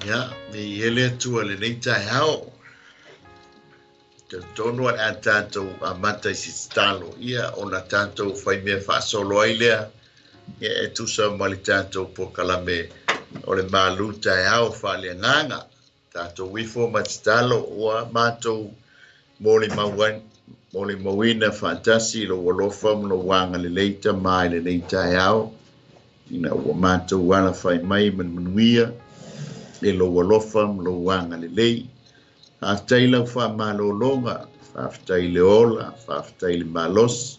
Ia, viia le Atua i lenei taeao. Talitonu o le a tatou amata i se tatalo, ia ona tatou faimea faasolo ai lea, ia e tusa ma le tatou polokalame o le malu taeao faaleagaga. Tatou ifo ma tatalo ua matou molimauina faatasi i lou alofa ma lou agalelei Tama i lenei taeao, ina ua matou alafai mai ma le manuia i lou alofa ma lou agalelei. Faafetai lau faamalologa, faafetai le ola, faafetai le malosi,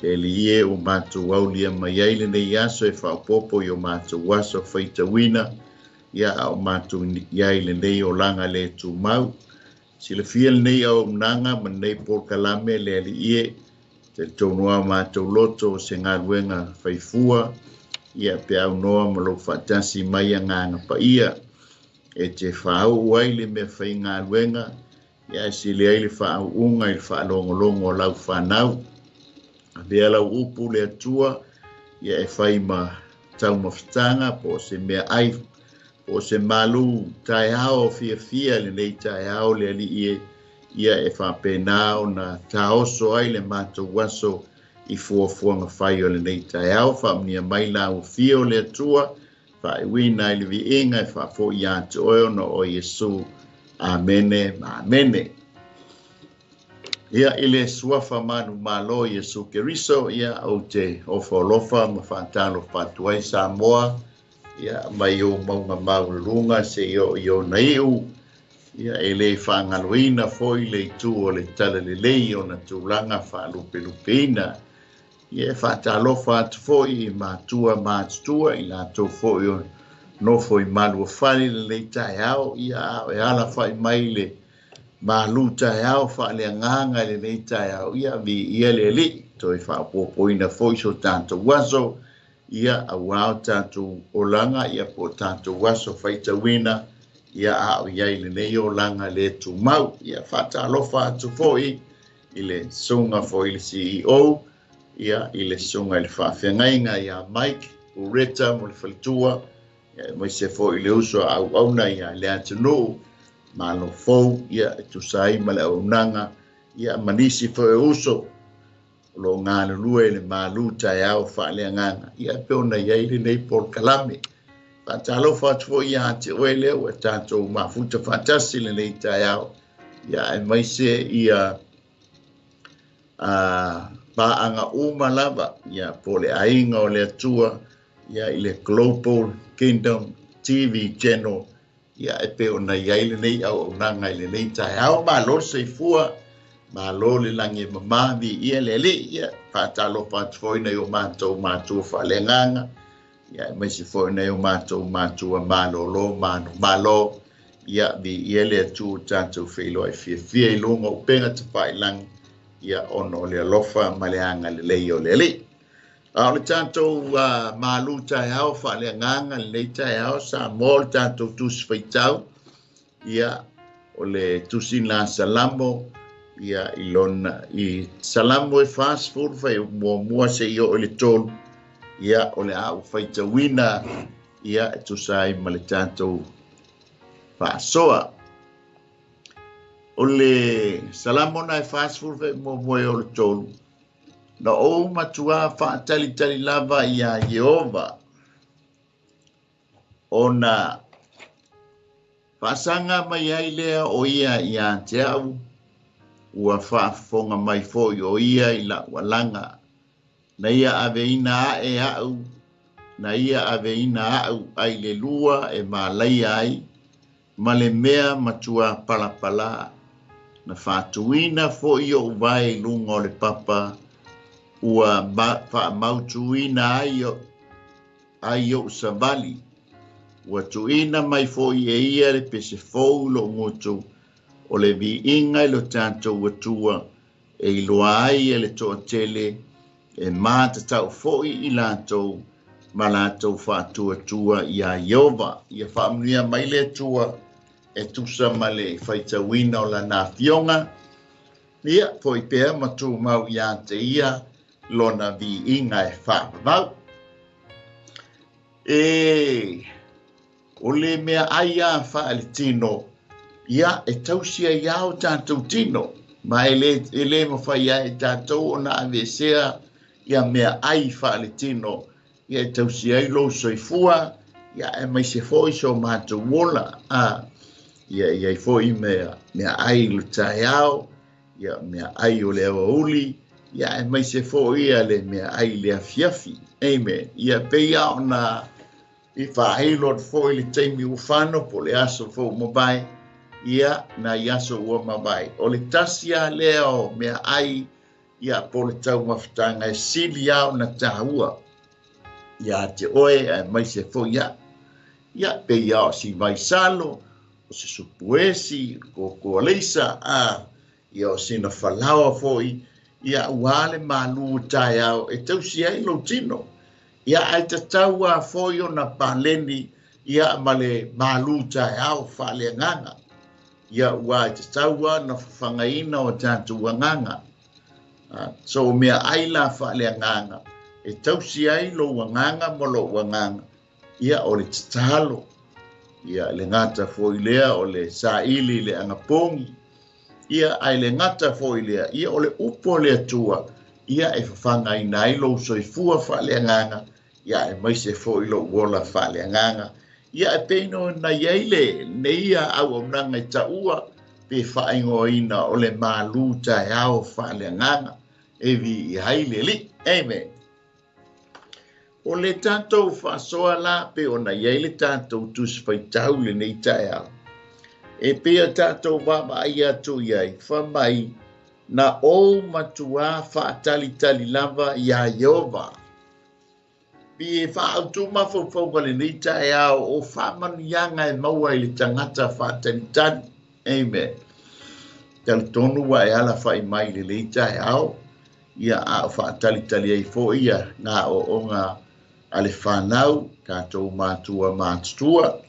le Alii e ua matou aulia mai ai lenei aso e faaopoopo i o matou aso faitauina, ia a o matou i ai lenei olaga le tumau. Silafia lenei auaunaga ma lenei polokalame le Alii e, talitonu lava matou loto o se galuega faifua, ia pe aunoa ma lou faatasi mai agaga paia, e te faauu ai le mea faigaluega, ia e sili ai le faauuga i le faalogologo o lau fanau. Avea lau upu le Atua, ia e fai ma taumafataga po o se mea ai, po o se malu taeao fiafia lenei taeao le Alii e, ia e faapena ona taoso ai le matou aso i fuafuaga fai o lenei taeao. Faamanuia mai lau afio le Atua, faaiuina i le viiga e faafoi ia te oe ona o Iesu. Amene ma amene. Ia i le suafa manumalo Iesu Keriso, ia ou te ofo alofa ma faatalofa atu ai Samoa, ia mai ou mauga maualuluga seia oo i ona iu, ia e le faagaloina foi le itu o le talalelei ona tulaga faalupelupeina. Ia e faatalofa atu foi i matua matutua i latou foi o nofo i maluafale lenei taeao, ia a o e alafai mai le malu taeao faaleagaga i lenei taeao, ia viia le Alii, toe faaopoopoina foi so tatou aso, ia aua o tatou olaga, ia po o tatou aso faitauina, ia a o i ai lenei olaga le tumau. Ia faatalofa atu foi i le susuga foi i le CEO, ia i le susuga i le faafeagaiga ia Mike Ureta mo le faletua, ia aemaise foi i le uso a auauna ia le atunuu malo fou, ia e tusa ai ma le auaunaga, ia ma nisi foi o uso o lo o galulue i le malu taeao faaleagaga, ia e pei ona i ai lenei polokalame. Faatalofa atu foi ia te oe lea ua tatou mafuta faatasi lenei taeao, ia aemaise ia paaga uma lava, ia po o le aiga o le Atua, ia i le Global Kingdom TV Channel, ia e pei ona i ai lenei auaunaga i lenei taeao. Malo le soifua, malo le lagi e mama, viia le Alii. Ia faatalofa atu foi nai o matou matua faaleagaga, ia aemaise foi nai o matou matua malolo manumalo, ia viia le Atua tatou feiloai fiafia i luga o upega tafailagi, ia ona o le alofa ma le agalelei o le Alii. A o le tatou malu taeao faaleagaga lenei taeao Samoa, o le tatou tusi faitau, ia o le tusi na Salamo, ia i lona i Salamo e 40 fai muamua seia oo i le 3, ia o le a ou faitauina, ia e tusa ai ma le tatou faasoa. O le Salamo na e 40 fai muamua e oo i le 3, na ou matua faatalitali lava ia Ieova, ona faasaga mai ai lea o ia ia te au, ua faafofoga mai foi o ia i lau alaga, na ia aveina ae au, na ia aveina au ai le lua e malaia ai, ma le mea matua palapala, na faatuina foi ou vae i luga o le papa, ua faamautuina ai ou savali, ua tuuina mai foi e ia le pese fou i lou gutu, o le viiga i lo tatou Atua, e iloa ai e le toatele, e matatau foi i latou ma latou faatuatua ia Ieova. Ia faamanuia mai le Atua e tusa ma le faitauina o lana afioga, ia foi pea ma tumau ia te ia lona viiga e faavavau. E O le meaai lava faaletino, ia e tausi ai lava o tatou tino, ma e le mafai ai e tatou ona aveesea ia meaai faaletino, ia e tausi ai lou soifua, ia aemaise foi so matou ola. Ia e i ai foi meaai i le taeao, ia meaai o le aoauli, ia aemaise foi ia le meaai i le afiafi. Amen. Ia pei lava ona i faailo atu foi le taimi ua fano po o le aso foi ua mavae, ia nai aso ua mavae. O le tasi lava lea o meaai, ia po o le taumafataga e sili lava ona taua ia te oe aemaise foi ia. Ia pei lava o si vaisalo, o se supuesi, koko aleisa, ia o sina falaoa foi, ia ua le malu o taeao e tausi ai lou tino. Ia ae tatau lava foi ona paleni ia ma le malu taeao faaleagaga. Ia ua e tatau lava ona fafagaina o tatou agaga. So o meaai la faaleagaga e tausi ai lou agaga ma lou agaga, ia o le tatalo, ia le gata foi lea o le saili i le agapogi, ia ae le gata foi lea, ia o le upu o le Atua, ia e fafagaina ai lou soifua faaleagaga, ia aemaise foi lou ola faaleagaga. Ia e pei ona i ai lenei auaunaga e taua pe faaigoaina o le malu taeao faaleagaga e viia ai le Alii. Amen. O le tatou faasoa la pe ona i ai le tatou tusi faitau lenei taeao, e pei o tatou vaavaai atu i ai, fai mai, na ou matuā faatalitali lava iā Ieova. Pe e faaautu mafaufauga lenei taeao o faamanuiaga e maua i le tagata faatalitali. Amen. Talitonu ua e alafai mai i lenei taeao, ia a o faatalitali ai foi ia ngā ooga a le whanau, tatou matua matutua.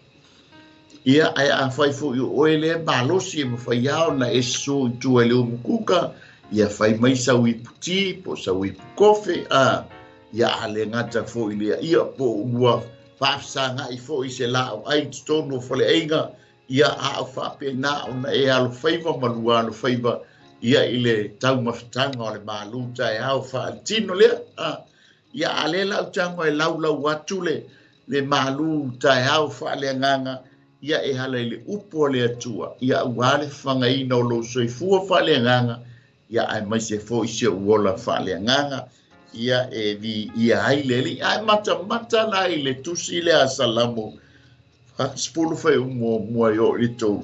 Ia ae afai foi o oe lea malosi e mafai lava ona e susu i tua i le umukuka, ia fai mai sau ipu ti po o sau ipu kofe, ia a le gata foi lea, ia po ua faafesagai foi se laau ai i totonu o faleaiga, ia a o faapena ona e alofaiva ma lua alofaiva, ia i le taumafataga o le malu taeao faaletino lea. Ia a lea la ou tago e laulau atu le malu taeao faaleagaga, ia e ala i le upu o le Atua, ia aua le fafagaina o lou soifua faaleagaga, ia aemaise foi si ou ola faaleagaga, ia e viia ai le Alii. Ae matamata la i le tusi lea a Salamo 40 fuaiupu 1 e oo i le 3.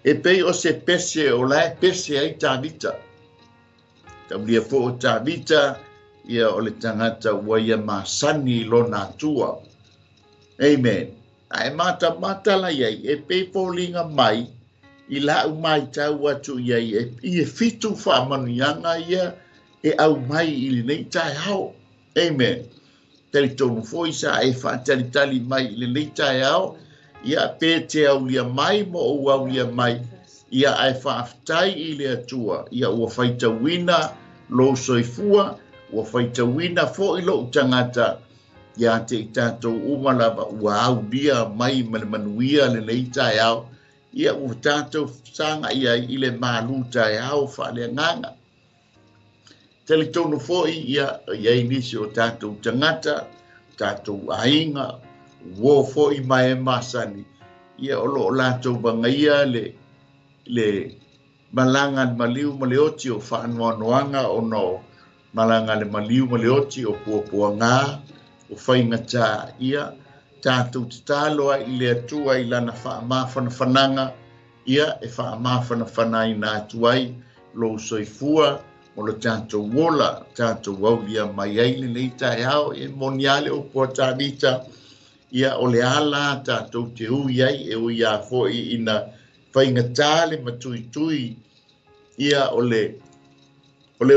E pei o se pese o la e pese ai Tavita. Taulia foi o Tavita, ia o le tagata ua ia masani i lona Atua. Amen. Ae matamata la i ai, e pei foliga mai i lau matau atu i ai, e 7 faamanuiaga ia e aumai i lenei taeao. Amen. Talitonu foi sa e faatalitali mai i lenei taeao, ia pe te aulia mai ma ou aulia mai, ia ae faafetai i le Atua, ia ua faitauina lou soifua, ua faitauina foi lou tagata, ia te i tatou uma lava ua aulia mai ma le manuia lenei taeao, ia ua tatou fesagai ai i le malu taeao faaleagaga. Talitonu foi ia i ai nisi o tatou tagata, tatou aiga, uo foi ma e masani, ia o loo latou vagaia le malaga le maliu ma le oti o faanoanoaga ona o malaga le maliu ma le oti o puapuaga, o faigata, ia tatou tatalo ai i le Atua i lana faamafanafanaga, ia e faamafanafanaina atu ai lou soifua mo le tatou ola, tatou aulia mai ai lenei taeao, e moni lava le upu a Tavita, ia o le ala tatou te ui ai, e ui lava foi ina faigata le matuitui, ia o le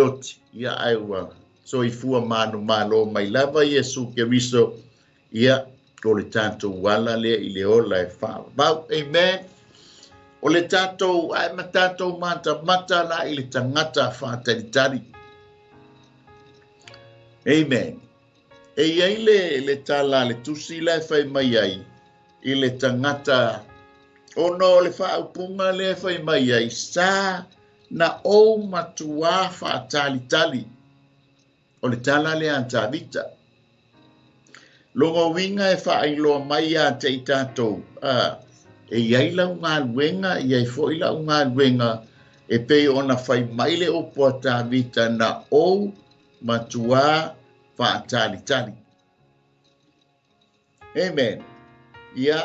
oti, ia ae ua soifua manumalo mai lava Iesu Keriso, ia o le tatou ala lea i le ola e faavavau. Amen. O le tatou ae ma tatou matamata la i le tagata faatalitali. Amen. E i ai le tala a le tusi la e fai mai ai, i le tagata ona o le faaupuga lea e fai mai ai sa na ou matuā faatalitali. O le tala lea a Tavita. Lona uiga e faailoa mai ia te i tatou, e i ai lau galuega, e i ai foi lau galuega, e pei ona fai mai le upu a Tavita na ou matuā faatalitali. Amen. Ia,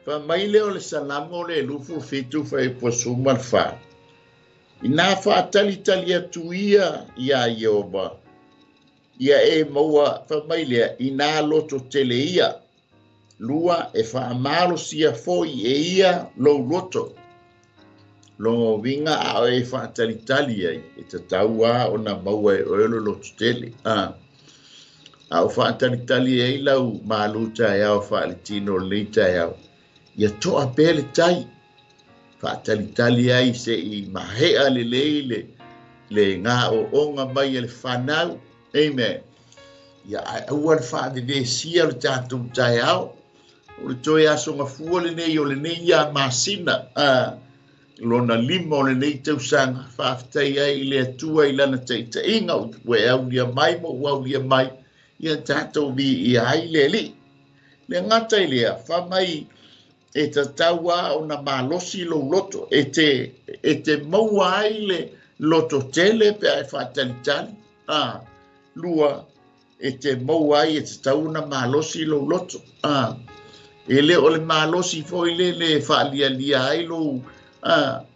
fai mai lea o le Salamo le 27 fuaiupu 14. Inā faatalitali atu ia iā Ieova, ia e maua fai mai lea, inā loto tele ia. Lua, e faamalosia foi e ia lou loto. Lona uiga a o e faatalitali ai, e tatau lava ona maua e oe le loto tele. A o faatalitali ai lau malu taeao faaletino o lenei taeao, ia toa pea le tai. Faatalitali ai se'i mahea lelei le gao'oga mai e le fanau. Amen. Ia ae aua le faavevesia o le tatou taeao. O le toe aso gafua lenei o lenei ia masina. Lona 5 o lenei tausaga. Faafetai ai i le Atua i lana taitaiga ua e aulia mai ma ua aulia mai. Ia tatou viia ai le Alii. Le gata i lea, fai mai e tatau lava ona malosi lou loto. E te maua ai le loto tele pe a e faatalitali. Lua, e te maua ai e tatau ona malosi lou loto. E le o le malosi foi lele e faalialia ai lou,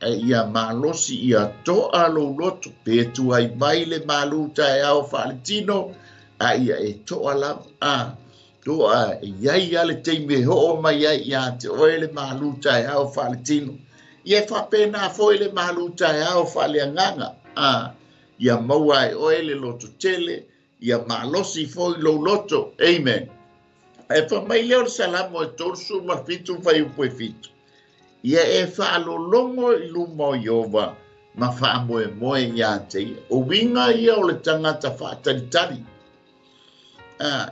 ia malosi ia to'a lou loto. Pe tuai mai le malu taeao faaletino, a ia e to'a lava. To'a e iai a le taimi e ho'o mai ai ia te oe le malu taeao faaletino. Ia e faapena foi le malu taeao faaleagaga. Ia maua ai oe le loto tele, ia malosi foi lou loto. Amen. E fai mai lea o le Salamo e 37 fuaiupu e 7. Ia e faalologo i luma o Ieova ma faamoemoe ia te ia. O uiga ia o le tagata faatalitali.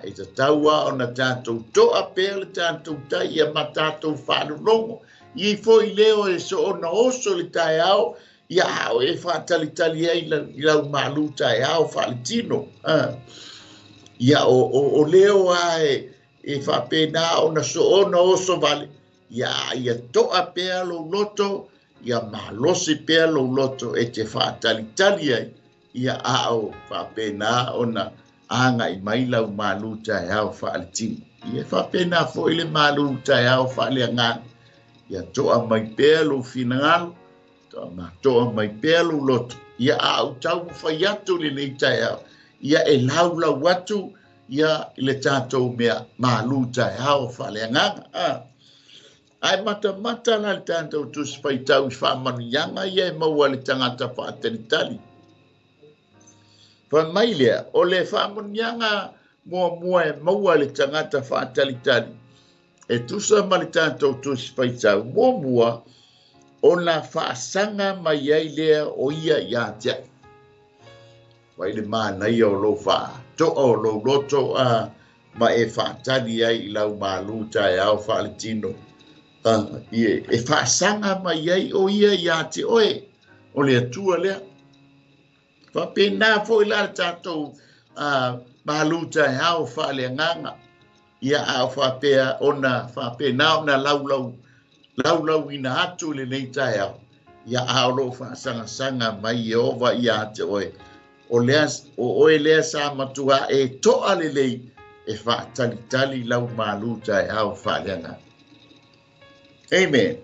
E tatau lava ona tatou to'a pea le tatou tai ia ma tatou faalologo. Ia foi leo e soona oso le taeao, ia a o e faatalitali ai i lau malu taeao faaletino. Ia o leo lava e faapena ona soona oso vale, ia ia to'a pea lou loto, ia malosi pea lou loto e te faatalitali ai, ia a o faapena ona aga'i mai lau malu taeao faaletino. Ia faapena foi le malu taeao faaleagaga. Ia to'a mai pea lou finagalo, to'a mai pea lou loto. Ia a ou taumafai atu lenei taeao, ia e laulau atu ia i le tatou mea malu taeao faaleagaga. Ae matamata la le tatou tusi faitau i faamanuiaga ia e maua le tagata faatalitali. Fai mai lea, o le faamanuiaga muamua e maua le tagata faatalitali, e tusa ma le tatou tusi faitau muamua, ona faasaga mai ai lea o ia ia te au. Fai le manaia o lou faato'a o lou loto ma e faatali ai i lau malu taeao faaletino. E faasaga mai ai o ia ia te oe, o le Atua lea. Faapena foi la le tatou malu taeao faaleagaga. Ia a o faapea ona faapena ona laulauina atu lenei taeao. Ia a o loo faasagasaga mai Ieova ia te oe. O lea, o oe lea sa matua e to'a lelei e faatalitali lau malu taeao faaleagaga. Amen.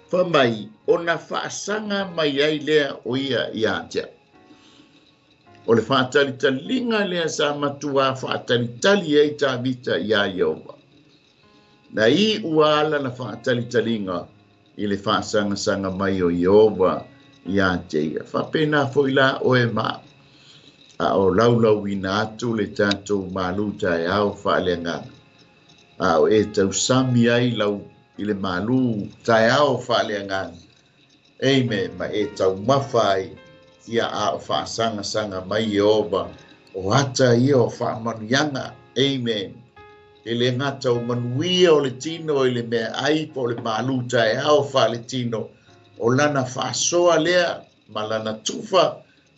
Fai mai, ona faasaga mai ai lea o ia ia te au. O le faatalitaliga lea sa matua faatalitali ai Tavita iā Ieova. Na iu ala na faatalitaliga i le faasagasaga mai o Ieova ia te ia. Faapena foi la oe ma a o laulauina atu le tatou malu taeao faaleagaga. A o e tausami ai lau i le malu taeao faaleagaga. Amen. Ma e taumafa ai ia a o faasagasaga mai Ieova o ata ia o faamanuiaga. Amen. E le gata o manuia o le tino i le meaai po o le malu taeao faaletino, o lana faasoa lea ma lana tufa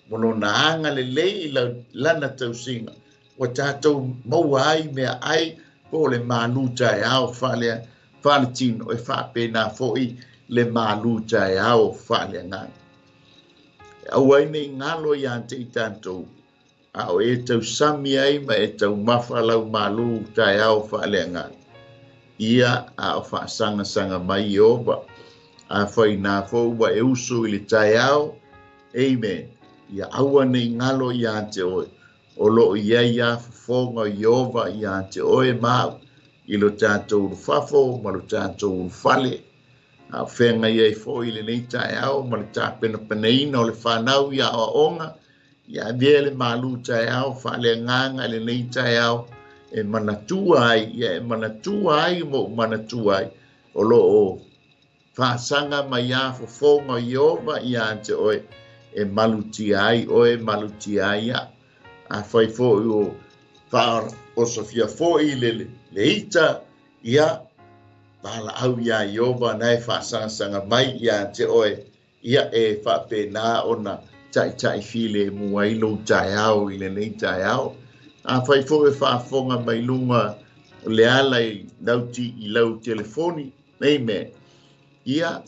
ma lona agalelei i lana tausiga ua tatou maua ai meaai po o le malu taeao faaletino, e faapena foi le malu taeao faaleagaga. E aua ai nei galo ia te i tatou, a o e tausami ai ma e taumafa lau malu taeao faaleagaga. Ia a o faasagasagaga mai Ieova, afai nā foi ua e usu i le taeao, amen. Ia aua nei galo ia te oe, o loo i ai a fofoga o Ieova ia te oe ma au, i lo tatou ulufafo ma lo tatou ulufale. A o feagai ai foi i lenei taeao ma le tapenapenaina o le fanau i aoaoga, ia avea le malu taeao faaleagaga i lenei taeao e manatua ai, ia e manatua ai ma ou manatua ai, o loo faasaga mai a fofoga o Ieova ia te oe, e malutia ai oe, malutia ai au. Afai foi o faaosofia foi le ita, ia valaau iā Ieova na e faasagasaga mai ia te oe, ia e faapena ona taʻitaʻi filemu ai lou taeao i lenei taeao. Afai foi e faafofoga mai luga o le ala i lau telefoni, amen. Ia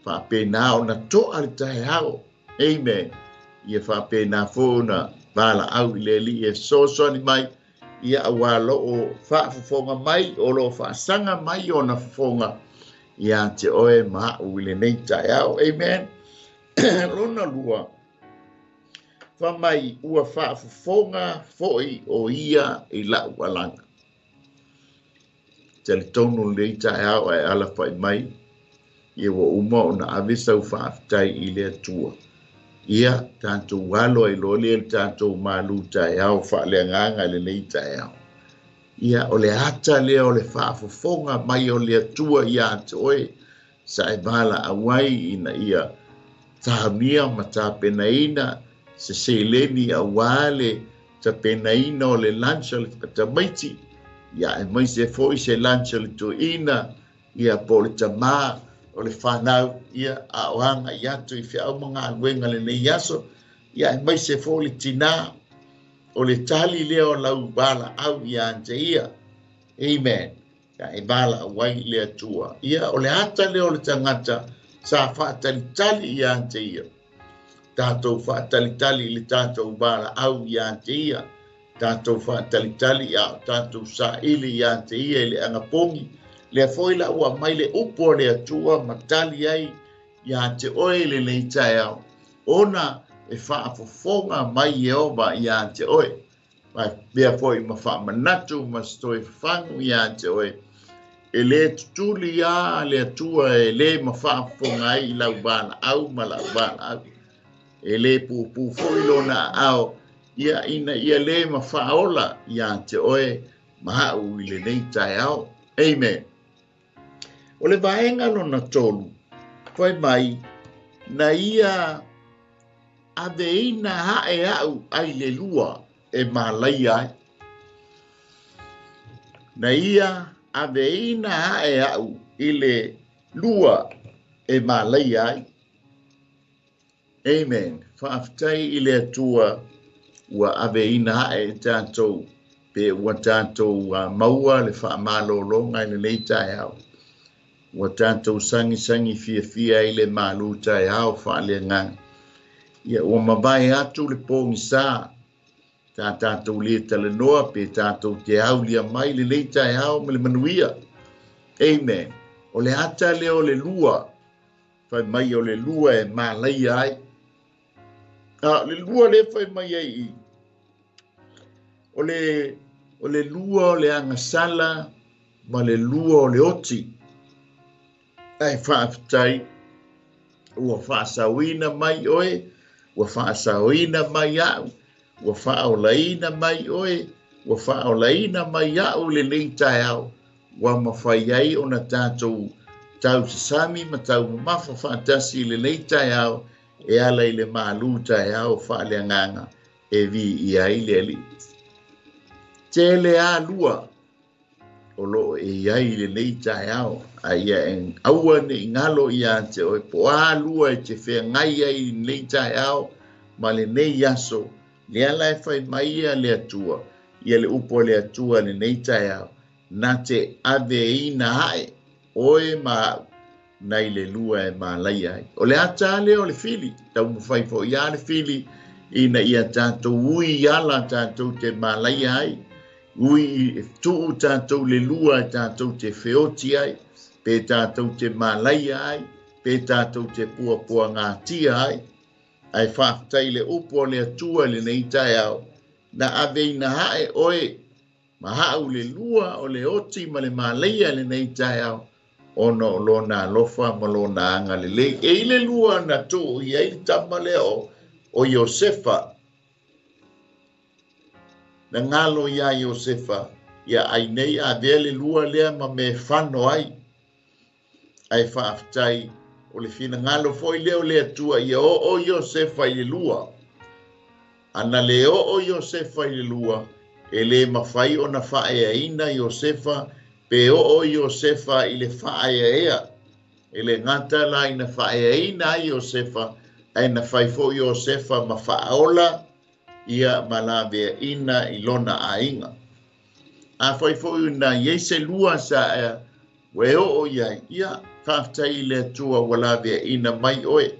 faapena ona toa le taeao, amen. Ia faapena foi ona valaau i le Alii e fesoasoani mai, ia auā loo faafofoga mai, o loo faasaga mai ona fofoga ia te oe ma au i lenei taeao, amen. Lona lua, fai mai ua faafofoga foi o ia i lau alaga. Talitonu lenei taeao ae alafai mai, ia ua uma ona ave sau faafetai i le Atua. Ia tatou alo ai loa lea le tatou malu taeao faaleagaga i lenei taeao. Ia o le ata lea o le faafofoga mai o le Atua ia te oe, sa e valaau ai ina ia tāmia ma tapenaina se seleni auā le tapenaina o le lunch o le tamaiti, ia aemaise foi se lunch o le toeaina, ia po o le tamā o le fanau, ia a o agai atu i feau ma galuega lenei aso, ia aemaise foi le tinā, o le tali lea o lau valaau ia te ia, amen. Ia e valaau ai i le Atua. Ia o le ata lea o le tagata sa faatalitali ia te ia. Tatou faatalitali i le tatou valaau ia te ia. Tatou faatalitali a o tatou saili ia te ia i le agapogi. Lea foi la ua mai le upu o le Atua ma tali ai ia te oe i lenei taeao, ona e faafofoga mai Ieova ia te oe. Ma mea foi ma faamanatu ma se toe fafagu ia te oe. E le tutuli a le Atua e le mafaafofoga ai i lau valaau ma lau valaau. E le puupuu foi lona aao, ia ina ia le mafaaola ia te oe ma au i lenei taeao. Amen. O le vaega lona tolu, fai mai, na ia aveina ae au ai le lua e malaia ai. Na ia aveina ae au i le lua e malaia ai. Amen. Faafetai i le Atua ua aveina ae i tatou, pe ua tatou maua le faamalologa i lenei taeao. Ua tatou sagisagi fiafia ai le malu taeao faaleagaga. Ia ua mavae atu le pogisā, ta tatou le talanoa pe tatou te aulia mai lenei taeao ma le manuia. Amen. O le ata lea o le lua, fai mai o le lua e malaia ai. A, le lua lea fai mai ai i, o le lua o le agasala ma le lua o le oti. Ae faafetai, ua faasaoina mai oe, ua faasaoina mai au, ua faaolaina mai oe, ua faaolaina mai au lenei taeao, ua mafai ai ona tatou tausasami ma taumamafa faatasi i lenei taeao, e ala i le malu taeao faaleagaga e viia ai le Alii. Tele a lua o loo e iai i lenei taeao. A ia e aua ne i galo ia te oe po o a lua e te feagai ai i lenei taeao ma lenei aso, lea la e fai mai ia le Atua, ia le upu a le Atua i lenei taeao, na te aveina ae oe ma au nai le lua e malaia ai. O le ata lea o le fili, taumafai foi ia le fili ina ia tatou ui ala tatou te malaia ai, ui tuu tatou le lua tatou te feoti ai, pe tatou te malaia ai, pe tatou te puapuagatia ai. Ae faafetai le upu o le Atua i lenei taeao, na aveina ae oe ma au le lua o le oti ma le malaia i lenei taeao, ona o lona alofa ma lona agalelei. E i le lua na tuu i ai le tama lea o Iosefa, na galo ia Iosefa, ia ai nei avea le lua lea ma me fano ai. Ae faafetai o le finagalo foi lea o le Atua ia oo Iosefa i le lua. Ana le oo Iosefa i le lua, e le mafai ona faaeaina Iosefa, pe oo Iosefa i le faaeaea. E le gata la ina faaeaina ai Iosefa, ae na fai foi Iosefa ma faaola ia ma laveaina i lona aiga. A fai foi na iai se lua sa ua e oo iai, ia faafetai i le Atua ua laveaina mai oe.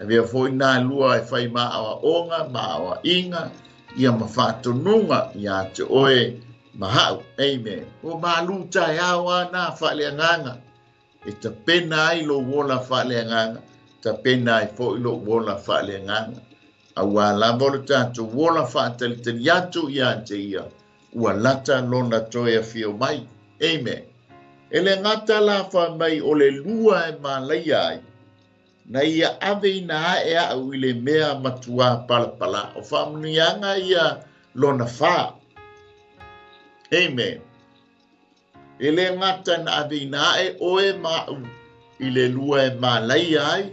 Avea foi nā lua e fai maaoaoga, maaoaiga, ia ma faatonuga ia te oe ma hau. Amen. O malu taeao a nā faaleagaga, e tapena ai lou ola faaleagaga, tapena ai foi lou ola faaleagaga. Auā lava o le tatou ola faatalitali atu ia te ia, ua lata lona toe afio mai. Amen. E le gata la fai mai o le lua e malaia ai, na ia aveina ae au i le mea matuā palapala. O faamanuiaga ia lona fa. Amen. E le gata na aveina ae oe ma au i le lua e malaia ai,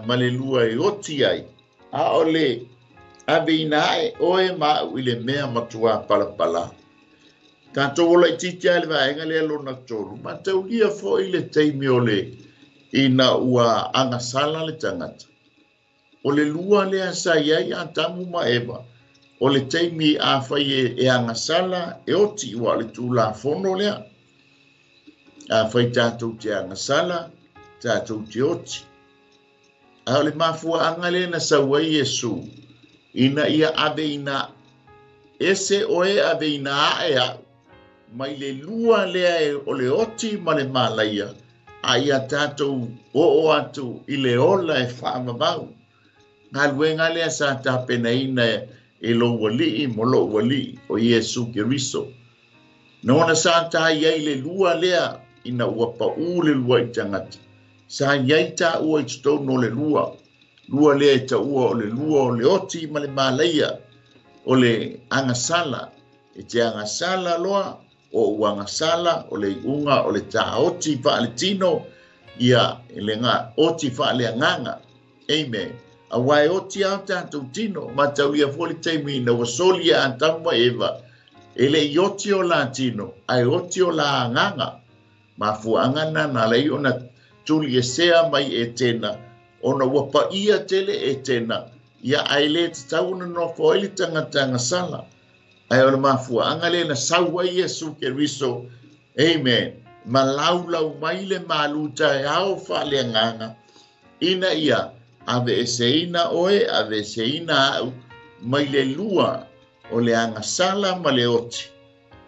ma le lua e oti ai, a o le aveina ae oe ma au i le mea matuā palapala. Tatou ola itiiti a le vaega lea lona tolu, mataulia foi le taimi o le ina ua agasala le tagata. O le lua lea sa iai Atamu ma Eva, o le taimi a fai e agasala e oti ua o le Tulafono lea. A fai tatou te agasala, tatou te oti. A o le mafuaaga lea na sau ai Iesu, ina ia aveina ese oe aveina ae au, mai le lua lea e o le oti ma le malaia, a ia tatou oo atu i le ola e faavavau. Galuega lea sa tapenaina e lou alii mo lou alii o Iesu Keriso. Na ona sa ta iai le lua lea ina ua paū le lua i tagata. Sa iai taua i totonu o le lua. Lua lea e taua o le lua o le oti ma le malaia, o le agasala. E te agasala loa, o ua agasala, o le iuga o le taoti faaletino, ia le ga oti faaleagaga. Amen. Auā e oti a o tatou tino, mataulia foi le taimi ina ua soli e Atamu ma Eva, e le i oti o la tino, ae oti o la agaga. Mafuaaga na na ala ai ona tuliesea mai Etena, ona ua paia tele Etena, ia ae le tatau ona nofo ai le tagata agasala. Ae o le mafuaaga lea na sau ai Iesu Keriso, amen, ma laulau mai le malu taeao faaleagaga, ina ia aveeseina oe, aveeseina au, mai le lua o le agasala ma le oti,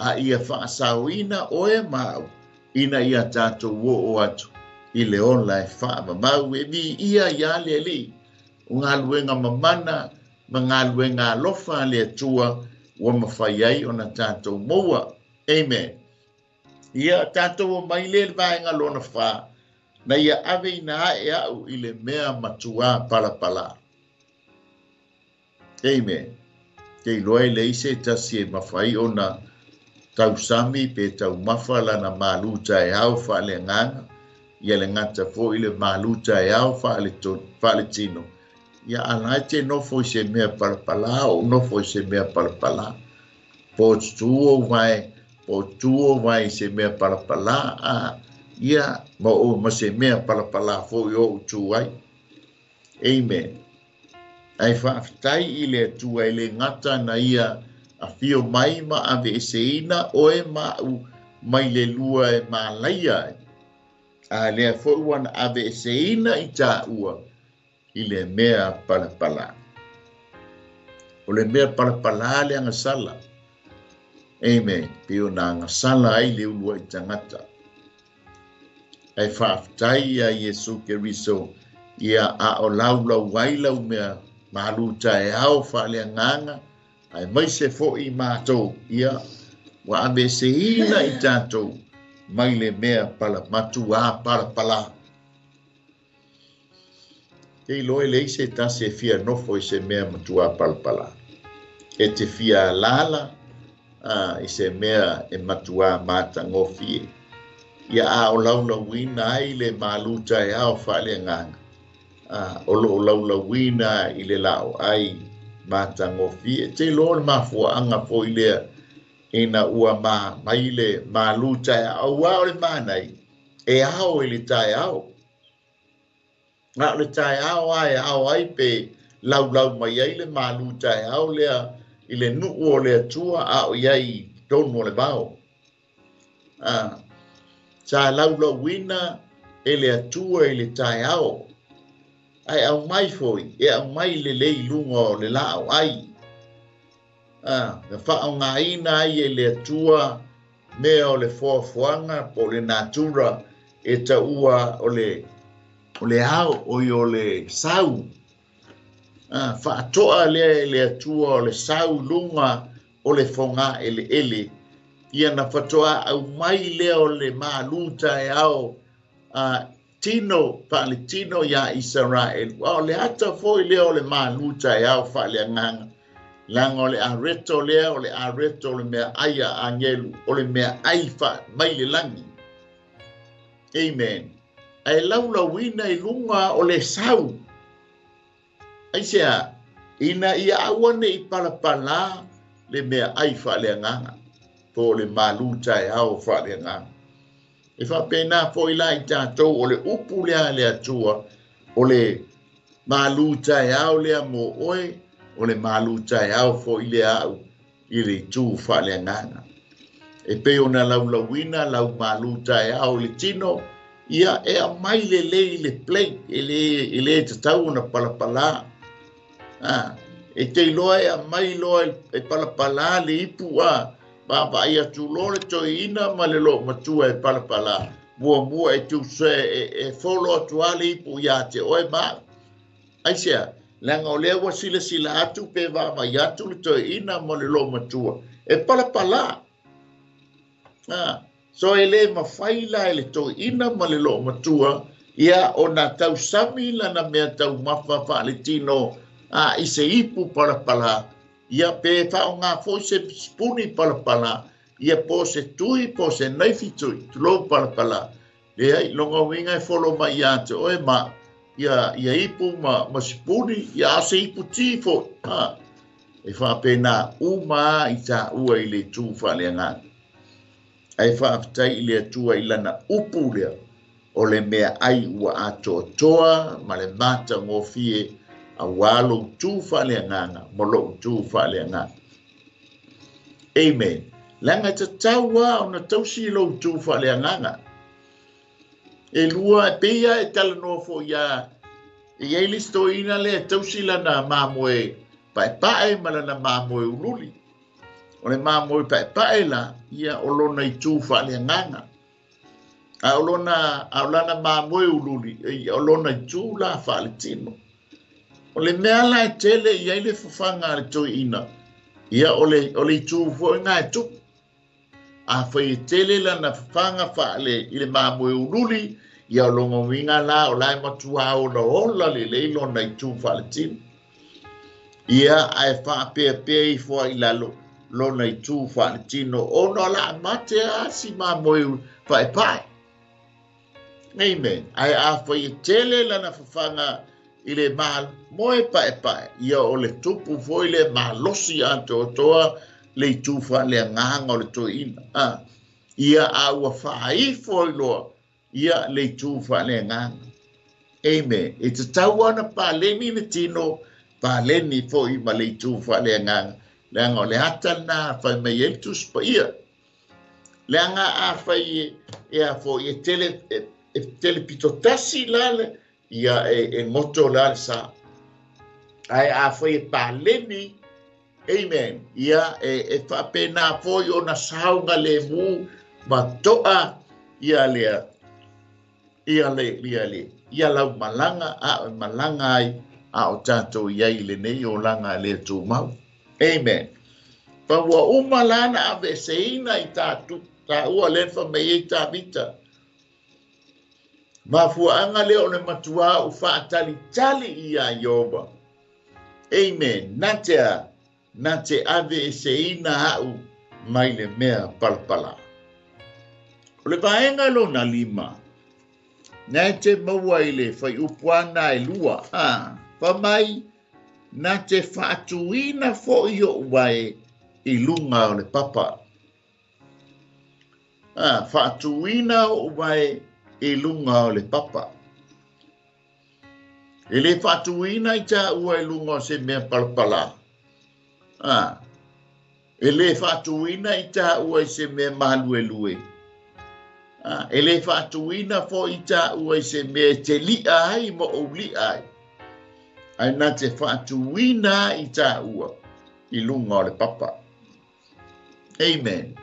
a ia faasaoina oe ma au, ina ia tatou oo atu i le ola e faavavau. E viia ia le Alii, o galuega mamana ma galuega alofa a le Atua ua mafai ai ona tatou maua. Amen. Ia tatou omai lea i le vaega lona fa, na ia aveina ae au i le mea matuā palapala. Amen. Te iloa e leai se tasi e mafai ona tausami pe taumafa lana malu taeao faaleagaga, ia le gata foi le malu taeao faaletino, ia a la e te nofo i se mea palapala o nofo i se mea palapala. Po tutu ou vae Po tu o vai se mea palapala a ia ma o ma se mea palapala fo i o tu ai. Amen. Ai whaaftai i le Atua i le gata na ia a fio mai ma ave eseina oe ma'u mai le lua e malaia ai. A lea foi ua na ave eseina i tāua i le mea palapala. O le mea palapala le agasala. Amen. Pe o na agasala ai le ulua i tangata. Ai whaaftai ia Iesu Keriso ia a o laulau ai lau mea malu taeao faaleagaga ae maise foʻi matou ia ua aveeseina i tatou mai le mea matuā palapalā. Te iloa e leai se tasi e fia nofo i se mea matuā palapalā. E te fia alala i se mea e matuā matagofie. Ia a o laulauina ai le malu taeao faaleagaga. O loo laulauina i le lao ai matagofie. Te iloa le mafuaaga foi lea ina ua ma mai le malu taeao. Ua o le manai e ao i le taeao. A o le taeao a e ao ai pe laulau mai ai le malu taeao lea i le nuu o le Atua a o iai i totonu o le vao. Sa laulauina e le Atua i le taeao. Ae aumai foi, e aumai lelei i luga o le laau ai. Na faaaogaina ai e le Atua mea o le foafoaga po o le natura e taua o le ao oi o le sau. Faatoa lea e le Atua o le sau luga o le foga eleele. Ia na fatoa aumai lea o le malu taeao tino faaletino iā Isaraelu. A o le ata foi lea o le malu taeao faaleagaga. Leaga o le areto lea, o le areto o le mea ai a agelu, o le mea ai fa mai le lagi. Amen. Ae laulauina i luga o le sau. Aisea, ina ia aua nei palapalā le mea ai faaleagaga, po o le malu taeao faaleagaga. E faapena foi la i tatou o le upu lea a le Atua, o le malu taeao lea mo oe, o le malu taeao foi lea au i le itu faaleagaga. E pei ona laulauina lau malu taeao i le tino, ia e aumai lelei i le plate, e le tatau ona palapalā. E te iloa e aumai loa e palapalā le ipu a vaavaai atu loa le toeaina ma le loomatua e palapalā. Muamua e tusa e folo atu lava le ipu iā te oe ma au. Aisea, leaga o lea ua silasila atu pe vaavaai atu le toeaina ma le loomatua e palapalā. So e le mafai la e le toeaina ma le loomatua ia ona tausami lana mea taumafa faaletino i se ipu palapalā. Ia pe faaaoga foi se sipuni palapalā, ia po se tui po se naifi tui, tulou palapalā. Leai, lona uiga e folo mai iā te oe ma ia ipu ma sipuni, ia a o se ipu ti foi. E faapena uma i tāua i le itu faaleagaga. Ae faafetai i le Atua i lana upu lea o le mea ai ua atoatoa ma le matagofie auā lou tu faaleagaga ma lou tu faaleagaga. Amen. Leaga e tatau lava ona tausi lou tu faaleagaga. E lua, e pei lava e talanoa foi iā, e iai le isi toeaina lea e tausi lana mamoe paepae ma lana mamoe ululi. O le mamoe paepae la, ia o lona itu faaleagaga. A o lona, a o lana mamoe ululi, ia o lona itu la faaletino. O le mea la e tele i ai le fafaga a le toeaina, ia o le itu foi lena e tupu. Afai e tele lana fafaga faale i le mamoe ululi, ia o lona uiga la o la e matuā olaola lelei lona itu faaletino. Ia ae faapeapea ifo ai i lalo lona itu faaletino ona o le a mate lava si mamoe paepae. Amen. Ae afai e tele lana fafaga i le mamoe paepae, ia o le tupu foi le malosi atoatoa le itu faaleagaga o le toeaina. Ia a ua faaifo ai loa ia le itu faaleagaga. Amen. E tatau ona paleni le tino, paleni fo'i ma le itu faaleagaga. Leaga o le ata lena fai mai ai le Tusi Paia. Leaga afai e a fo'i e tele pitotasi la le ia e goto la le sa. Ae afai e paleni, amen, ia e faapena foi ona sauga lemu ma to'a ia lea ia le ia le ia lau malaga a o malaga ai a o tatou iai i lenei olaga le tumau. Amen. Pa ua uma la na aveeseina i taua lea na faamai ai Tavita. Mafuaaga lea o le matuā u faatalitali ia Ieova. Amen. Na te a na te aveeseina a'u mai le mea palapala. O le vaega lona lima, na te maua i le faiupu ana e lua. Fa mai, na te faatuina fo'i o'u vae i luga o le papa. Faatuina o'u vae i luga o le papa. E le faatuina i tāua i luga o se mea palapala. E le faatuina i tāua i se mea maluelue. E le faatuina fo'i tāua i se mea e te li'a ai ma ou li'a ai. Ae na te faatuina i tāua i luga o le papa. Amen.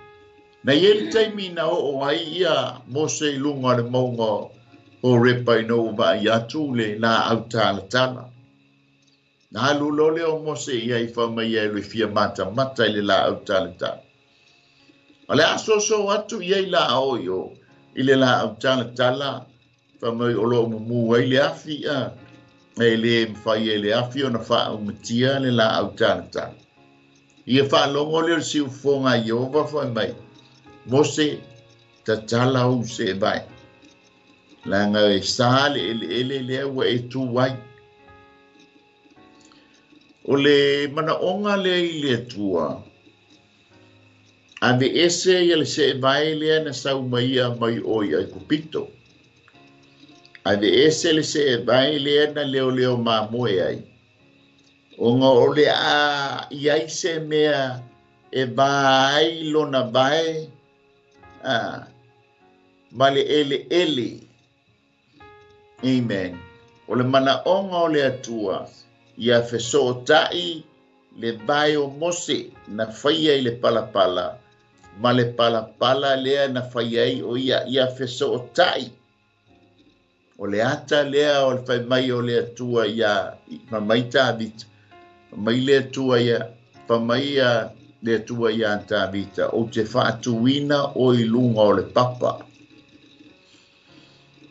Na i ai le taimi na oo ai ia Mose i luga o le mauga o Horepa ina ua vaai atu le laau talatala. Na alu loa lea o Mose ia i faamai ai e fia matamata i le laau talatala. O le asoso atu ia i la o i o i le laau talatala faamai o loo mumu ai le afi e le mafai e le afi ona faaumatia le laau talatala. Ia faalogo lea o le siufofoga a Ieova faimai, Mose, tatala ou seevae. Leaga e sa le eleele lea ua e tu ai. O le manaoga lea i le Atua, aveese ia le seevae lea na sau mai ia mai o i Aikupito. Aveese le seevae lea na leoleo mamoe ai. Ona o le a iai se mea e va ai lona vae ma le eleele. Amen. O le manaoga o le Atua ia fesoota'i le vae o Mose na faia i le palapala ma le palapala lea na faia ai o ia ia fesoota'i. O le ata lea o le faimai o le Atua ia faamai Tavita, faamai le Atua ia faamai ia le Atua ia Tavita, ou te faatuina o i luga o le papa.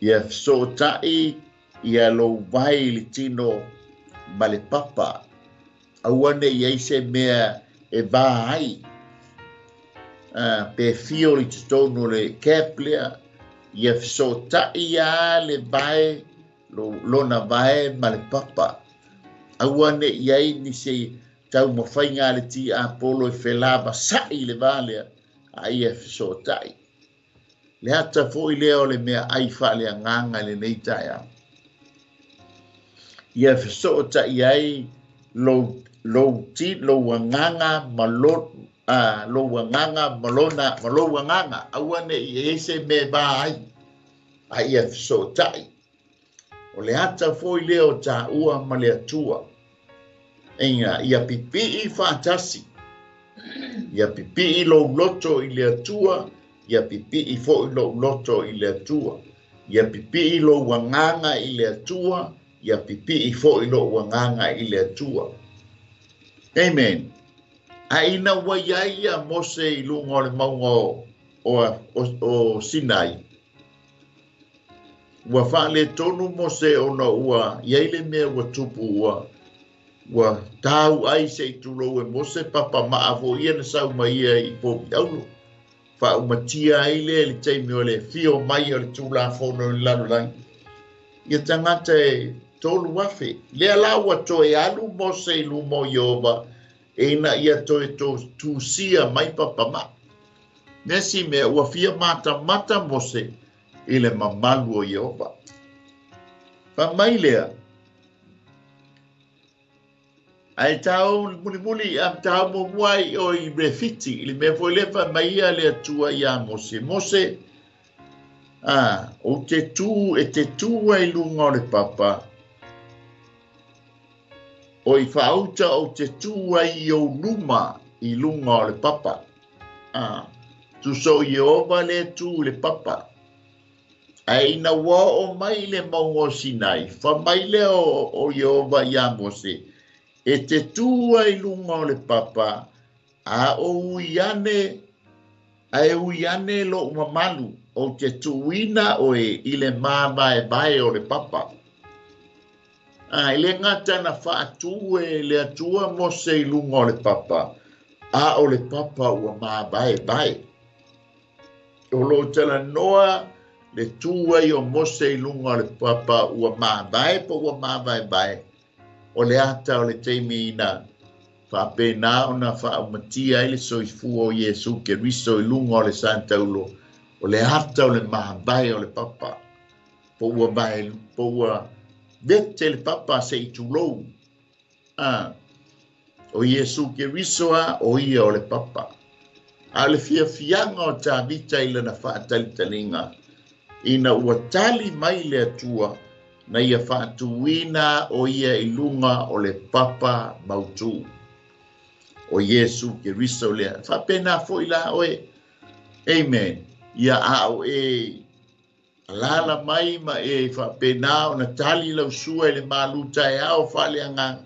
Ia fesoota'i ia lou vae i le tino ma le papa. Aua nei ai se mea e va ai. Pe fio i totonu o le cap lea, ia fesoota'i ia le vae, lona vae ma le papa. Aua nei ai ni se taumafaiga a le tiapolo e felavasa'i le va lea, a ia fesoota'i. Le ata fo'i lea o le mea ai faaleagaga i lenei taeao. Ia fesoota'i ai lou lou agaga ma lou agaga ma lona ma lou agaga. Aua nei ai se mea e va ai, a ia fesoota'i. O le ata fo'i lea o tāua ma le Atua. Eiga, ia pipi'i faatasi. Ia pipi'i lou loto i le Atua, ia pipi'i fo'i lou loto i le Atua. Ia pipi'i lou agaga i le Atua, ia pipi'i fo'i lou agaga i le Atua. Amen. A ina ua iai ia Mose i luga o le mauga o Sinai, ua faaletonu Mose ona ua iai le mea ua tupu ua tau ai se i tulou e Mose papa maa fo'i ia na sau mai ia i povi aulo. Faaumatia ai lea i le taimi o le fio mai o le Tulafono i le lalolagi. Ia tagata e 3,000. Lea la ua toe alu Mose i luma o Ieova Ina ia toe tusia mai papama'i. Le isi mea ua fia matamata Mose i le mamalu o Ieova. Fai mai lea, Ae tau mulimuli a tau muamua ai o i Refiti, i le mea foi lea fai mai ia le Atua iā Mose, Mose, a, ou te tu, e te tu ai i luga o le papa, o i faauta ou te tu ai i ou luma i luga o le papa. A, tusa o Ieova lea tu i le papa. Ae ina ua oo mai i le mauga o Sinai, fai mai lea o Ieova iā Mose, E te tū ai i luga o le papa, a o ui ane, ae ui ane loʻu mamalu, ou te tuuina oe i le māvaevae o le papa. A e le gata na faatū e le Atua Mose i luga o le papa, a o le papa ua māvaevae. O lo o talanoa le tū ai o Mose i luga o le papa ua mavae po ua mavaevae, o le ata o le taimi ina faapena ona faaumatia ai le soifua o Iesu Keriso i luga o le santaulo, o le ata o le mavae o le papa, po ua vae, po ua vete le papa se i tulou. A, o Iesu Keriso a, o ia o le papa. A o le fiafiaga o Tavita i lana faatalitaliga, ina ua tali mai le Atua na ia faatuina o ia i luga o le papa mautū. O Iesu Keriso lea. Faapena foi la oe. Amen. Ia a o e Alaala mai ma e faapena ona tali lau sua i le malu taeao faaleagaga,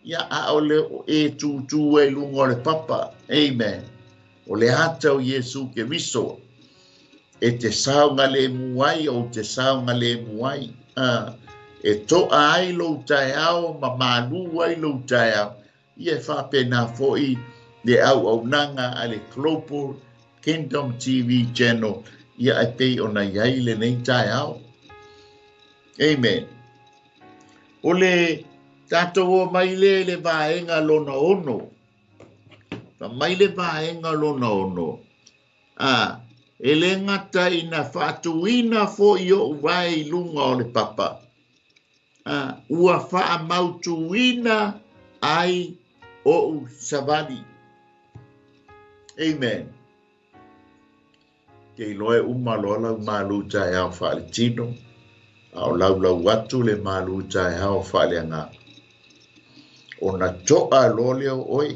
ia ʻaʻole o e tūtū ai i luga o le papa. Amen. O le ata o Iesu Keriso e te saogalemu ai, ou te saogalemu ai. E toʻa ai lou taeao ma malū ai lou taeao. Ia e faapena foi le auaunaga a le Global Kingdom TV Channel ia e pei ona i ai lenei taeao. Amen. O le tatou o mai lea i le vaega lona ono. Fa mai le vaega lona ono. A, e le gata ina faatuina foi oʻu vae i luga o le papa, a, ua faamautuina ai oʻu savali. Amen. Ke iloa e uma loa lau malu taeao faaletino, a o laulau atu le malu taeao faaleagaga. Ona toʻa loa lea o oe,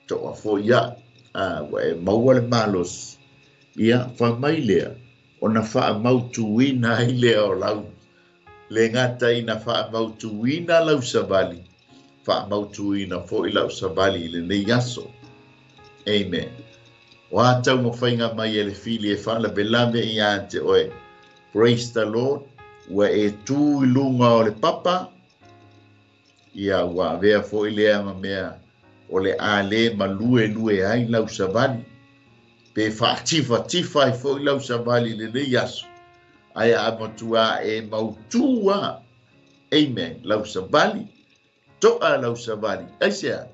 toʻa foi aʻu, a ua e maua le malosi, ia, fai mai lea, ona faamautuina ai lea o lau le gata ina faamautuina lau savali, faamautuina foi lau savali i lenei aso. Amen. O a taumafaiga mai e le fili e faalavelave ia te oe. Praise the Lord. Ua e tū i luga o le papa, ia ua avea foi lea ma mea o le a le maluelue ai lau savali, pe faatifatifa ai foi lau savali i lenei aso, ae a matua e mautū a, amen, lau savali, toʻa lau savali. Aisea?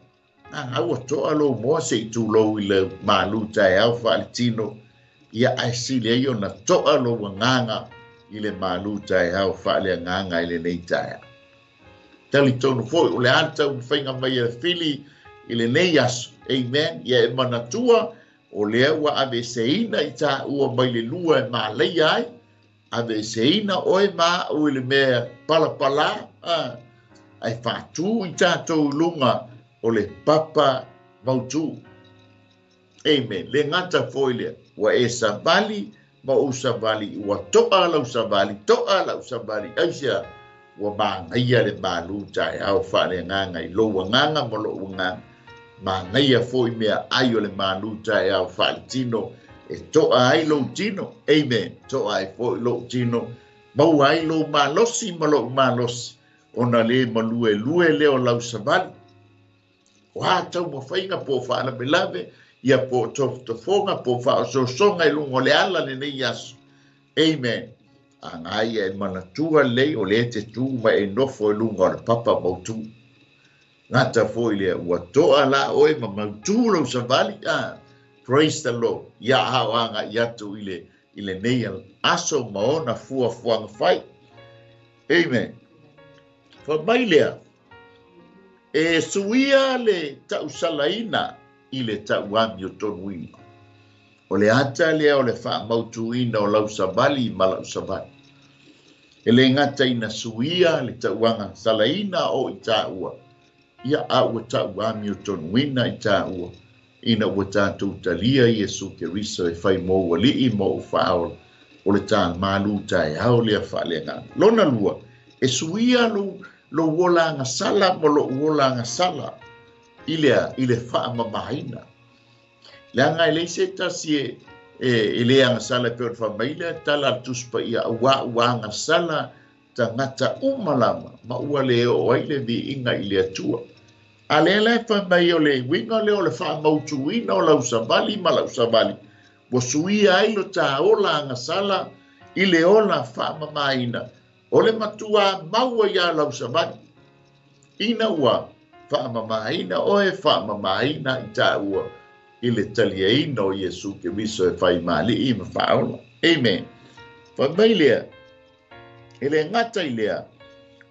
A ua toʻa lou moa se i tulou i le malu taeao faaletino, ia ae sili ai ona toʻa lou agaga i le malu taeao faaleagaga i lenei taeao. Talitonu foi o le a le taumafaiga mai a le fili i lenei aso, amen, ia e manatua o lea ua aveeseina i taua mai le lua e malaia ai, Aveeseina oe ma aʻu i le mea palapala, ae faatū i tatou i luga o le papa mautū. Amen. Le gata foi lea, ua e savali ma ou savali, ua toʻa lau savali, toʻa lau savali. Aisea? Ua manaia le malū taeao faaleagaga i lou agaga ma loʻu agaga. Manaia foi mea ʻai o le malū taeao faaletino e toʻa ai lou tino. Amen. Toʻa ai foi loʻu tino. Maua ai lou malosi ma loʻu malosi ona le maluelue lea o lau savali. O a taumafaiga po o faalavelave, ia po o tofotofoga po o faaosoosoga i luga o le ala lenei aso. Amen. A ia e manatua lelei o lea e te tu ma e nofo i luga o le papa mautū. Gata foi lea ua to'a la oe ma mautū lou savali. Praise the Lord. Ia ao aga'i atu i lenei aso ma ona fuafuaga fai. Amen. Fai mai lea, e suia le ta'usalaina i le ta'uamiotonuina. O le ata lea o le fa'amautuina o lau savali ma la'u savali. E lē gata ina suia le ta'uaga salaina o i tāua, ia a ua ta'uamiotonuina i tāua ina ua tatou talia Iesu Keriso e fai mo uali'i ma ou fa'aola. O le tā malū taeao lea fa'aleagaga. Lona lua, e suia lou ola agasala ma lo'u ola agasala i lea i le fa'amamāina. Leaga e leai se tasi e lē agasala e pei ona faamai lea tala a le Tusi Paia, auā ua agasala tagata uma lava ma ua lē oo ai le viiga i le Atua. A lea la e fai mai o le uiga lea o le fa'amautuina o lau savali ma la'u savali, ua suia ai lo tāola agasala i le ola fa'amamāina. O le matuā maua iā lau savali ina ua fa'amamāina oe, fa'amamāina i tāua i le taliaina o Iesu Keriso e faimāli'i ma fa'aola. Amen. Fai mai lea, e lē gata i lea,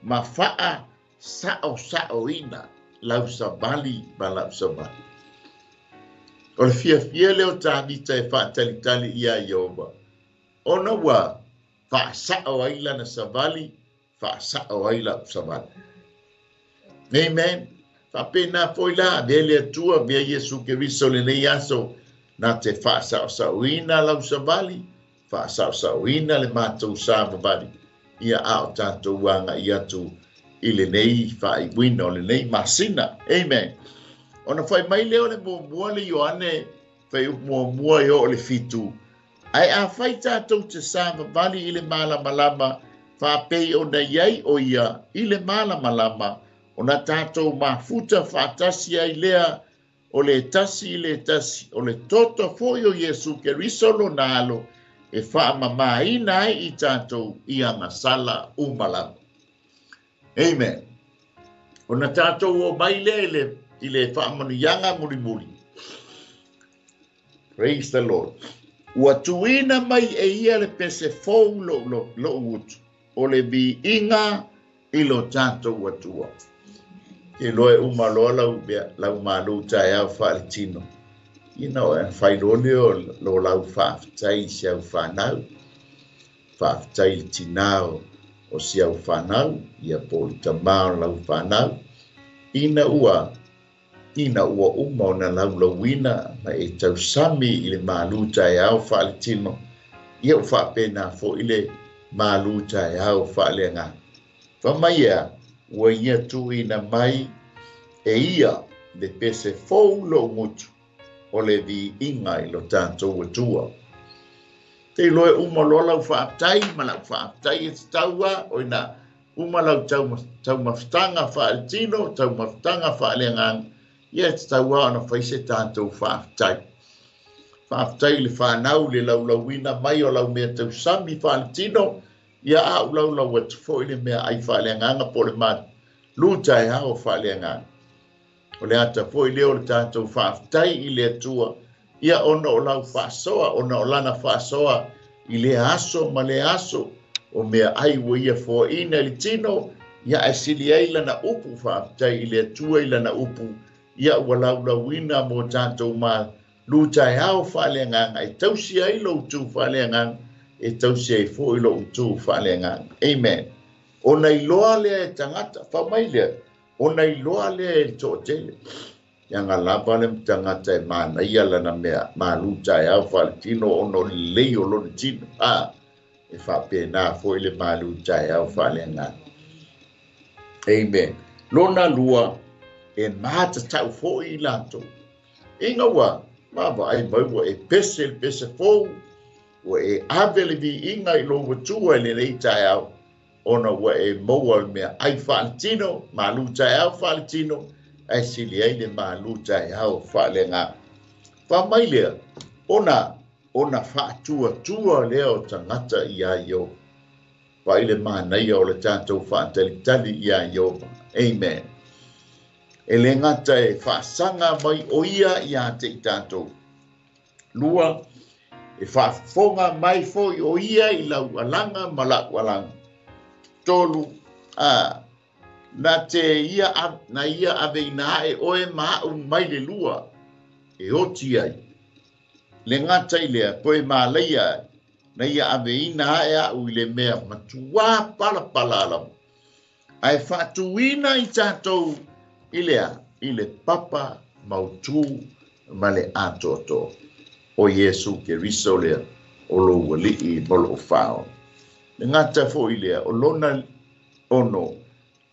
ma fa'a sa'osa'oina lau savali ma la'u savali. O le fiafia lea o Tāvita e fa'atalitali iā Ieova, ona ua fa'asa'o ai lana savali, fa'asa'o ai la'u savali. Amen. Fa'apena foi la avea le Atua, avea Iesu Keriso lenei aso na te fa'asa'osa'oina lau savali, fa'asa'osa'oina le matou savavali, ia a o tatou aga'i atu i lenei fa'aiuina o lenei masina. Amen. Ona fai mai lea o le muamua le Ioane faiupu muamua e oo le 7. Ae afai tatou te savavali i le malamalama fa'apei ona iai o ia i le malamalama, ona tatou mafuta fa'atasi ai lea o le tasi i le tasi, o le toto fo'i o Iesu Keriso lona Alo e fa'amamāina ai i tatou i agasala uma lava. Amen. Ona tatou o mai lea i le fa'amanuiaga mulimuli. Praise the Lord. Ua tuuina mai e ia le pese fou lo'u utu, o le viiga i lo tatou Atua. Ke loa e uma loa lau mea, lau malū taeao fa'aletino. Ina o e fai loa lea o lo lau fa'afetai i si au fanau. Fa'afetai i le tinā o si au fanau, ia po o le tamā o lau fanau. Ina ua uma ona laulauina ma e tausami i le malū taeao fa'aletino, ia ua fa'apena fo'i le malū taeao fa'aleagaga. Fa mai ea, ua ia tuuina mai e ia le pese fou lo'u gutu, o le viiga i lo tatou Atua. Te iloa e uma loa lau fa'afetai ma la'u fa'afetai e tatau a o ina uma lau taumafataga fa'aletino, taumafataga fa'aleagaga, ia e tatau a ona fai se tatou fa'afetai. Fa'afetai i le fanau le laulauina mai o lau mea tausami fa'aletino, ia a'u laulau atu fo'i le mea ai fa'aleagaga po o le malū taeao fa'aleagaga. O le ata foi lea o le tatou fa'afetai i le Atua, ia ona o lau fa'asoa, ona o lana fa'asoa i lea aso ma lea aso, o mea ai ua ia foaʻina i le tino, ia ae sili ai lana upu. Fa'afetai i le Atua i lana upu, ia ua laulauina mo tatou malū taeao fa'aleagaga e tausi ai lou tu fa'aleagaga, e tausi ai fo'i lo'u tu fa'aleagaga. Amen. Ona iloa lea e tagata, fa mai lea, ona iloa lea e le to'atele. Leaga lava le tagata e manaia lana mea malū taeao fa'aletino ona o lelei o lona tino. A e fa'apena fo'i le malū taeao fa'aleagaga. Amen. Lona lua, e matata'u fo'i i latou. Ina ua vaavaai mai ua e pese le pese fou, ua e ave le viiga i lou Atua i lenei taeao, ona ua e maua le mea ai fa'aletino, malū taeao fa'aletino, ae sili ai le malū taeao fa'aleagaga. Fa mai lea, ona fa'atuatua lea o tagata iā Ieova. Vaai le manaia o le tatou fa'atalitali iā Ieova. Amen. E le gata e faasaga mai o ia ia te i tatou. Lua, e faafofoga mai foi o ia i lau alaga ma la'u alaga. Tolu, na te ia na ia aveina ae oe ma a'u mai le lua e oti ai. Le gata i lea toe malaia ai, na ia aveina ae a'u i le mea matuā palapala lava. Ae faatuina i tatou i lea, i le papa mautū ma le atoatoa. O Iesu Keriso lea, o lou alii ma lou fao. Le gata foi lea, o lona ono,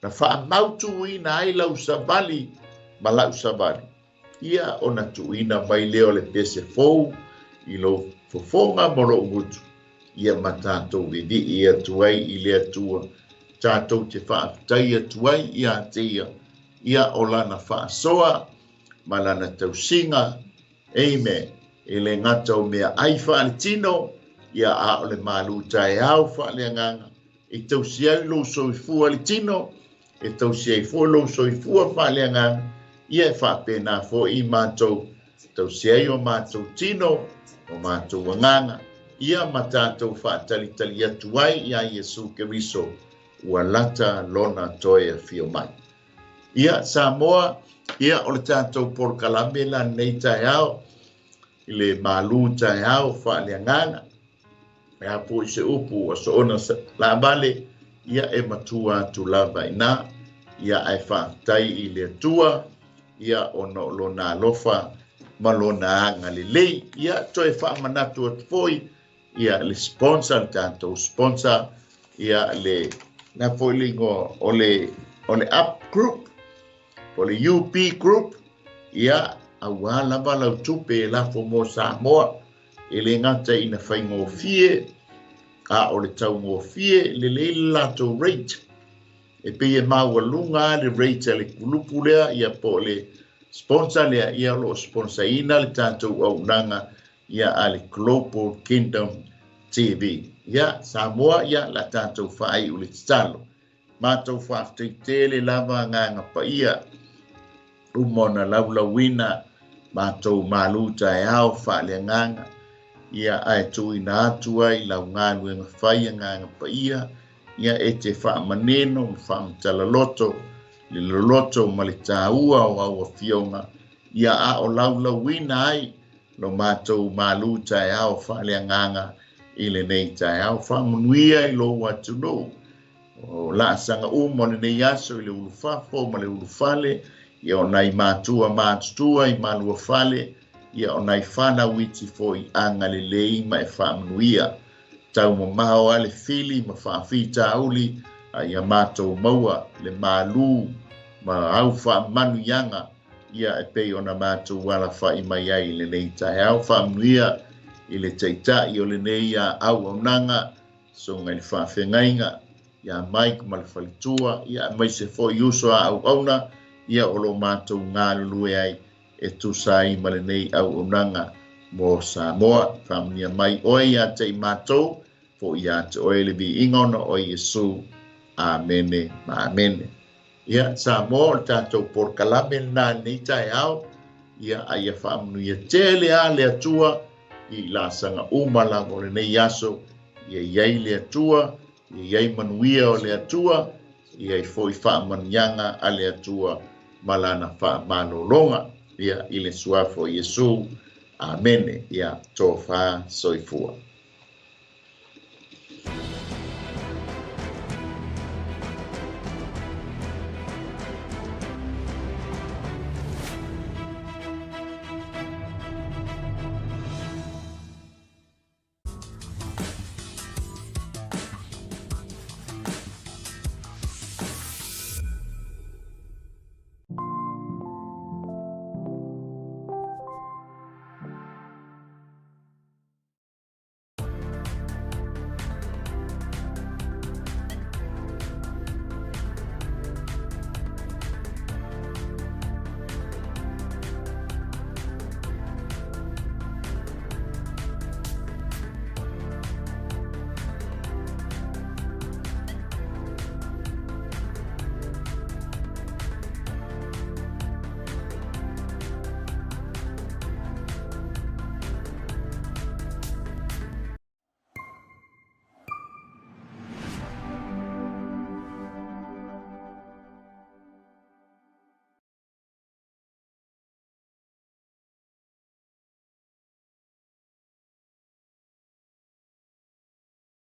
na faamautuina ai lau savali ma la'u savali. Ia ona tuuina mai lea o le pese fou i lou fofoga ma lou gutu. Ia ma tatou vivii atu ai i le Atua. Tatou te faafetai atu ai ia te ia. Ia o lana faasoa ma lana tausiga. Amen. E le gata o mea ai faaletino, ia a o le malu taeao faaleagaga. E tausi ai lou soifua le tino, e tausi ai foi lou soifua faaleagaga. Ia e faapena foi i matou, tausi ai o matou tino, o matou agaga. Ia ma tatou faatalitali atu ai ia Iesu Keriso, ua lata lona toe afio mai. Ia Samoa, ia o le tatou polokalame la nei taeao, i le malu taeao faaleagaga. E a po i se upu ua soona laavale, ia e matua atu lava ina. Ia ae faafetai i le Atua, ia ona o lona alofa ma lona agalelei. Ia toe faamanatu atu foi, ia le sponsor, le tatou sponsor, ia le na foi le igoa o le Up Group, o le UP Group, ia auā lava lau tupe e lafo mo Samoa. E le gata ina faigofie, a o le taugofie, lelei le latou rate. E pei e maualuga le rate a le kulupu lea, ia po o le sponsor lea, ia o loo sponsorina le tatou auaunaga, ia a le Global Kingdom TV. Ia Samoa, ia la tatou faaiu le tatalo. Matou faafetai tele lava agaga paia, uma ona laulauina matou malu taeao faaleagaga. Ia ae tuuina atu ai lau galuega fai agaga paia, ia e te faamanino ma faamatala le loloto ma le tāua o au afioga. Ia a o laulauina ai lo matou malu taeao faaleagaga i lenei taeao. Faamanuia i lou atunuu. O laasaga uma o lenei aso i le ulufafo ma le ulufale, ia o nai matua matutua i maluafale, ia o nai fanau iti foi agalelei ma e faamanuia. Taumamao a le fili ma faafitauli, a ia matou maua le malu ma au faamanuiaga, ia e pei ona matou alafai mai ai i lenei taeao. Faamanuia i le taitai o lenei auaunaga, susuga i le faafeagaiga, ia Mike ma le faletua, ia aemaise foi uso a auauna, ia o lo matou galulue ai e tusa ai ma lenei auaunaga mo Samoa. Faamanuia mai oe ia te i matou, foi ia te oe le viiga ona o Iesu. Amene ma amene. Ia Samoa, o le tatou polokalame lena nei taeao, ia aia faamanuia tele a le Atua i laasaga uma lava o lenei aso. Ia iai le Atua, ia iai manuia o le Atua, ia i foi faamanuiaga a le Atua ma lana faamalologa. Ia i le suafa o Iesu. Amene. Ia tofa soifua.